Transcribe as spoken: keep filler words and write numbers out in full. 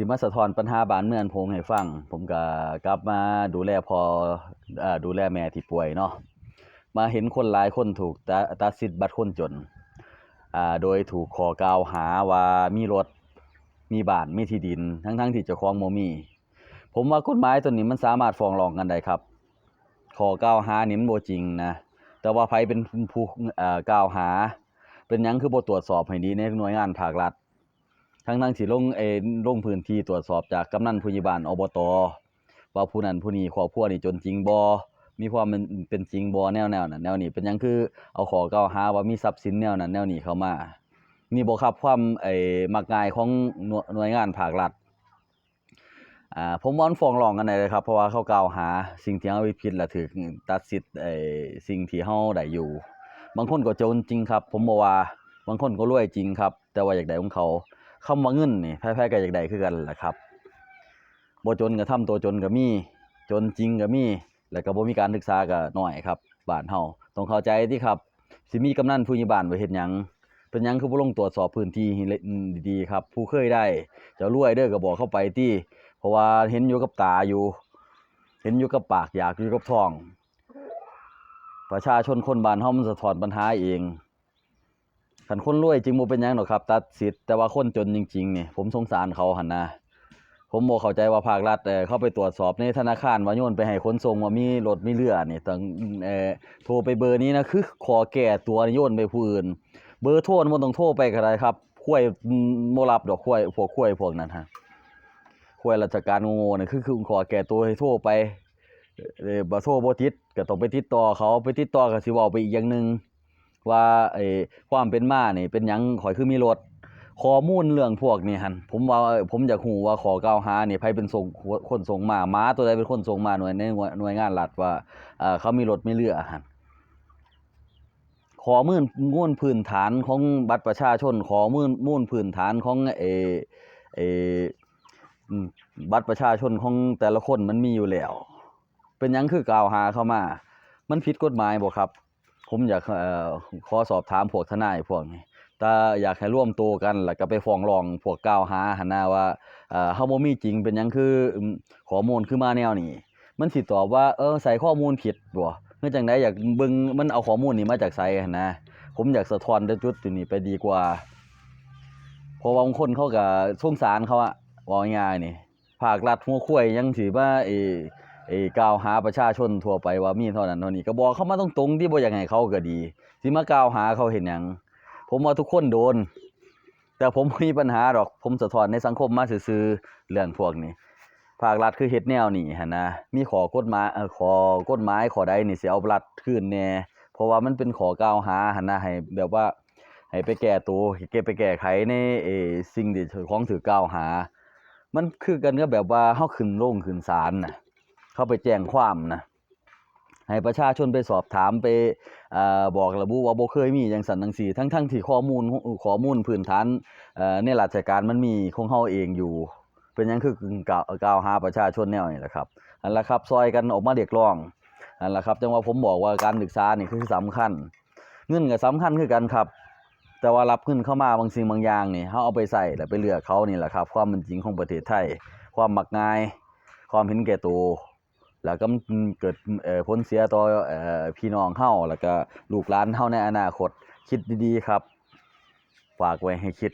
สิมาสะท้อนปัญหาบ้านเมืองผมให้ฟัง ผมก็กลับมาดูแลพ่อ เอ่อ ดูแลแม่ที่ป่วยเนาะ มาเห็นคนหลายคนถูกตะ- ตัดสิทธิ์บัตรคนจน อ่า โดยถูกข้อกล่าวหาว่ามีรถ มีบ้าน มีที่ดิน ทั้งๆที่เจ้าของบ่มี ผมว่ากฎหมายตัวนี้มันสามารถฟ้องร้องกันได้ครับ ข้อกล่าวหานี่มันบ่จริงนะ แต่ว่าไผเป็นผู้ เอ่อ กล่าวหา เป็นหยังคือบ่ตรวจสอบให้ดีในหน่วยงานภาครัฐ ทั้งๆที่ลง เอ่อ ลงพื้นที่ตรวจสอบจากกำนันผู้ใหญ่บ้าน อบต ว่าผู้นั้นผู้นี้ครอบครัวนี่จนจริงบ่ มีความเป็น เป็นจริงบ่ แนว แนวนั้นแนวนี้ เป็นหยังคือเอาข้อกล่าวหาว่ามีทรัพย์สินแนวนั้นแนวนี้เข้ามา นี่บ่ครับความ ไอ้ มักง่ายของหน่วย- หน่วยงานภาครัฐ อ่า ผมว่ามันฟ้องร้องกันได้เลยครับ เพราะว่าเขากล่าวหาสิ่งที่เขาผิดและถูกตัดสิทธิ์ ไอ้ สิ่งที่เขาได้อยู่ บางคนก็จนจริงครับ ผมบ่ว่า บางคนก็รวยจริงครับ แต่ว่าอยากได้ของเขา คำว่าเงินนี่ ไผๆก็อยากได้คือกันแหละครับ บ่จนก็ทำตัวจนก็มี จนจริงก็มี แล้วก็บ่มีการศึกษาก็น้อยครับ บ้านเฮา ต้องเข้าใจติครับ สิมีกำนันผู้ใหญ่บ้านไว้เฮ็ดหยัง เป็นหยังคือบ่ลงตรวจสอบพื้นที่ให้ละ- ดีๆครับ ผู้เคยได้ เจ้ารวยเด้อก็บอกเขาไปติ เพราะว่าเห็นอยู่กับตาอยู่ เห็นอยู่กับปาก อยากอยู่กับท้อง ประชาชนคนบ้านเฮามันสะท้อนปัญหาเอง คันคนรวยจริงบ่เป็นหยังดอกครับ ตัดสิทธิ์ แต่ว่าคนจนจริงๆนี่ ผมสงสารเขาหั่นนะ ผมบ่เข้าใจว่าภาครัฐ เอ่อ เขาไปตรวจสอบในธนาคารว่าโยนไปให้ขนส่งว่ามีรถมีเรือนี่ ต้อง เอ่อ โทรไปเบอร์นี้นะ คือข้อแก้ตัวนี่โยนไปผู้อื่น เบอร์โทรนี่บ่ต้องโทรไปก็ได้ครับ ควาย อืม บ่รับดอก ควาย พวกควายพวกนั้นฮะ ควายราชการโง่ๆนี่ คือ คือข้อแก้ตัวให้โทรไป เอ่อ บ่โทรบ่ติด ก็ต้องไปติดต่อเขา ไปติดต่อก็สิเว้าไปอีกอย่างหนึ่ง ว่า เอ่อ ความเป็นมานี่เป็นหยังข้อยคือมีรถ ข้อมูลเรื่องพวกนี้หั่น ผมว่า ผมอยากรู้ว่าข้อกล่าวหานี่ไผเป็นส่ง คนส่งมา หมาตัวใดเป็นคนส่งมาหน่วย ในหน่วย หน่วยงานรัฐว่า เอ่อ เขามีรถมีเรือหั่น ข้อมูล มูลพื้นฐานของบัตรประชาชน ข้อมูล มูลพื้นฐานของ เอ่อ เอ่อ อืม บัตรประชาชนของแต่ละคนมันมีอยู่แล้ว เป็นหยังคือกล่าวหาเข้ามา มันผิดกฎหมายบ่ครับ ผมอยาก เอ่อ ขอสอบถามพวกทนายพวกนี้ แต่อยากให้รวมตัวกัน แล้วก็ไปฟ้องร้องพวกกล่าวหาหั่นนะว่า เอ่อ เฮาบ่มีจริง เป็นหยังคือ อืม ข้อมูลคือมาแนวนี้ มันสิตอบว่า เออ ใส่ข้อมูลผิดบ่ คือจั่งใด อยากเบิ่งมันเอาข้อมูลนี้มาจากไสหั่นนะ ผมอยากสะท้อนแต่จุดนี้ไปดีกว่า เพราะว่าบางคนเขาก็สงสารเขาอะ เว้าง่ายๆนี่ ภาครัฐหัวควายยังสิมา เอ่อ เอ่อ กล่าวหาประชาชนทั่วไปว่ามีเท่านั้นเท่านี้ ก็บอกเขามาตรงๆ ที่บ่อยากให้เขาก็ดี สิมากล่าวหาเขาเฮ็ดหยัง ผมว่าทุกคนโดน แต่ผมบ่มีปัญหาดอก ผมสะท้อนในสังคมมาซื่อๆ เรื่องพวกนี้ ภาครัฐคือเฮ็ดแนวนี้หั่นนะ มีข้อกฎหมาย เอ่อ ข้อกฎหมายข้อใดนี่สิเอารัฐคืนแหน่ เพราะว่ามันเป็นข้อกล่าวหาหั่นนะ ให้แบบว่า ให้ไปแก้ตัว ให้ไปแก้ไขใน เอ่อ สิ่งที่เจ้าของถูกกล่าวหา มันคือกันกับแบบว่าเฮาขึ้นโรงขึ้นศาลน่ะ เขาไปแจ้งความน่ะ ให้ประชาชนไปสอบถาม ไป เอ่อ บอกระบุว่าบ่เคยมีจั่งซั้นจั่งซี้ ทั้งๆที่ข้อมูล ข้อมูลพื้นฐาน เอ่อ ในราชการมันมีของเฮาเองอยู่ เป็นหยังคือกล่าว- กล่าวหาประชาชนแนวนี้ล่ะครับ นั่นล่ะครับ ซ่อยกันออกมาเรียกร้อง นั่นล่ะครับ จั่งว่าผมบอกว่าการศึกษานี่คือสำคัญ เงินก็สำคัญคือกันครับ แต่ว่ารับเงินเข้ามาบางสิ่งบางอย่างนี่ เฮาเอาไปใช้แล้วไปเลือกเขานี่ล่ะครับ ความเป็นจริงของประเทศไทย ความมักง่าย ความเห็นแก่ตัว แล้วก็มันเกิด เอ่อ ผลเสียต่อ เอ่อ พี่น้องเฮา แล้วก็ลูกหลานเฮาในอนาคต คิดดีๆครับ ฝากไว้ให้คิด